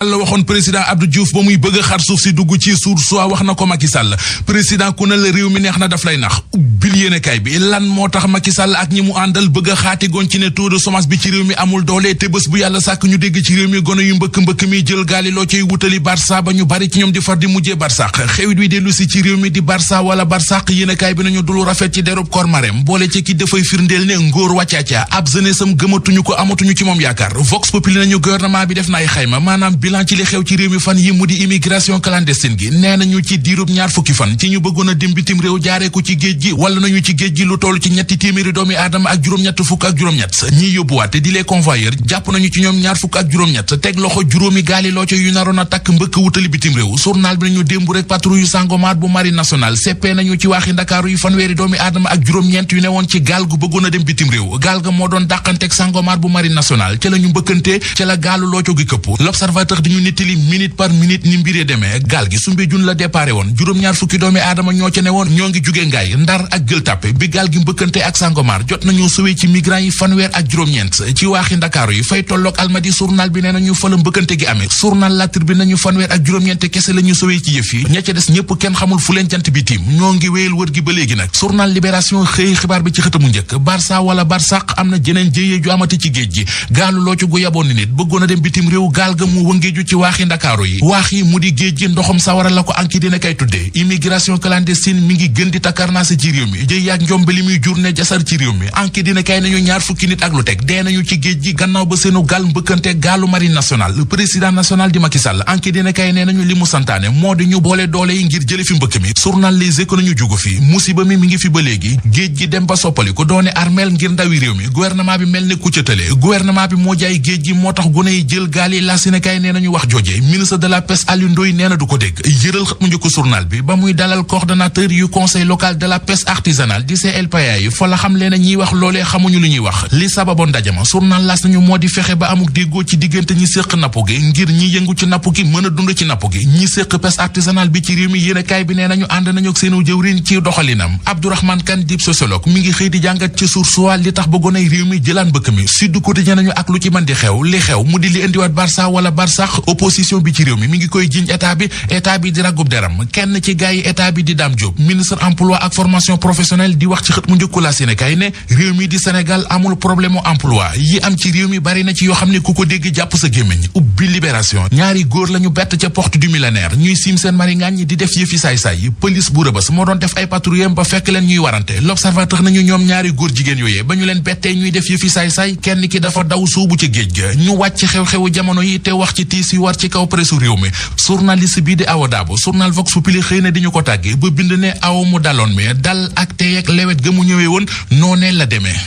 la waxoon président Abdou Diouf ba muy bëgg a xar suuf si dugg ci suur soi wax na ko Macky Sall président ku ne la réew mi neex na daf lay nax ubbil yéenekaay bi lan moo tax Macky Sall ak ñi mu àndal bëgg a xaatigoon ci ne taux de chômage bi ci réew mi amul doole te bés bu yàlla sàkk ñu dégg ci réew mi gone yu mbëkk mi jël gaali loo cay wutali Barça ba ñu bari ci ñoom di far di mujjee Barsaq xewit wi dellu si ci réew mi di Barça wala Barsaq yéenekaay bi nañu dulu rafet ci derub Kor Marème boole ci ki dafay firndeel ne ngóor wàccaaca ab jeunesse am gëmatuñu ko amatuñu ci moom yaakaar Vox Populi nañu gouvernement bi def na ay xayma maanaam bilan ci li xew ci réew mi fan yi mu di immigration clandestine gi nee nañu ci diirub ñaar fukki fan ci ñu bëggoon a dem bitim réew jaaree ko ci géej gi wala nañu ci géej gi lu toll ci ñetti téeméeri doomi aadama ak juróom-ñett fukk ak juróom-ñett ñiy yóbbuwaat te di les convoyeurs jàpp nañu ci ñoom ñaar fukk ak juróom-ñett teg loxo juróomi gaali loo ca yu naroon a takk mbëkk wutali bitim réew journal bi nañu démb rek patrouille yu Sangomar bu marine nationale seppee nañu ci waaxi Ndakaaru yi fanweeri doomi aadama ak juróom-ñeent yu ne woon ci gaal gu bëggoon a dem bitim réew gaal ga moo doon dàqanteeg Sangomar bu marine nationale ca la ñu mbëkkante ca la gaalu looco gi këpp l'observateur di ñu nettali minute par minute ni mbiree demee gaal gi Soumbédioune la déparé woon juróom-ñaar fukki doomi aadama ñoo ca ne woon ñoo ngi jugee Ngaay Ndar ak Gueule Tapée bi gaal gi mbëkkante ak Sangomar jot nañoo sowee ci migrants yi fanweer ak juróom-ñeent ci waaxi Ndakaaru yi fay tolloog Almadi journal bi nee nañu fa la mbëkkante gi amee journal La Tribune nañu fanweer ak juróom-ñeent kese la ñu sowee ci yëf yi ña ca des ñëpp kenn xamul fu leen jant bi tiim ñoo ngi wéyal wër gi ba léegi nag journal Libération xëy xibaar bi ci xëtamu njëkk Barça wala Barsaq am na jeneen jéyee ju amati ci géej gi gaalu loo ci gu yaboon ni nit bëggoon a dem bitim réew gaal ga mu wëngeeju ci waaxi Ndakaaru yi waax yi mu di géej gi ndoxam sawara la ko anki dina kay tuddee immigration clandestine mi ngi gën di takkarnaase ci réew mi jëy yaak njombe li muy jur ne jasar ci réew mi anki dina kay nañu ñaar fukki nit ak lu teg dee nañu ci géej gi gannaaw ba seenu gaal mbëkkante gaalu marine nationale le président national di Macky Sall anki dina kay nee nañu li mu santaane moo di ñu boole doole yi ngir jële fi mbëkk mi journal Les Échos nañu jugu fi musiba mi ngi fi ba léegi géej gi dem ba soppali ko doone armeel ngir ndawi réew mi gouvernement bi mel ne ku ca tële gouvernement bi moo jaay géej gi moo tax gune yi jël gaal yi la Sénégal nee nañu wax jooje ministre de la pêche Aliou Ndoye nee na du ko dégg yëral xët mu njëkk journal bi ba muy dalal coordonnateur yu conseil local de la pêche artisanale di CLPA yi fa la xam leen ñiy wax loolee xamuñu lu ñuy wax li sababoon ndajama journal las nañu moo di fexe ba amuk déggoo ci diggante ñi séq napp gi ngir ñi yëngu ci napp gi mën a dund ci napp gi ñi séq pêche artisanale bi ci réew mi yéenekaay bi nee nañu ànd nañu ak seenu jëwriñ ci doxalinam Abdourahmane Kane dib sociologue mi ngi xëy di jàngat ci Source A li tax ba goney réew mi jëlaan bëkk mi Sud Quotidien nañu ak lu ci mën di xew li xew mu di li indiwaat Barça wala Barsaq opposition bi ci réew mi ngi koy jiñ état bi di ragub deram kenn ci gaay yi état bi di Dame Diop ministre emploi ak formation professionnelle di wax ci xët mu njëkku la Sénégal ne réew mi di Sénégal amul problème mu emploi yi am ci réew mi bari na ci yoo xam ne ku ko dégg jàpp sa gémmiñ ubbi Libération ñaari góor lañu bett ca porte du millénaire ñuy siim seen maringaañ di def yëfi saay-saay police bu Rebeuss moo doon def ay patrouille ba fekk leen ñuy warante l'observateur nañu ñoom ñaari góor jigéen yooyee ba ñu leen bettee ñuy def yëfi saay-saay kenn ki dafa daw suubu ci géej ga ñu wàcc xew-xewu jamono yi te wax ci tiis yi war ci kaw presse réew mi journaliste bii di Awa Dabo journal Vox Populi xëy na di ñu ko tàggee ba bind ne aw mu daloon mi dal ak tey ak lewet ga mu ñëwee woon noonee la demee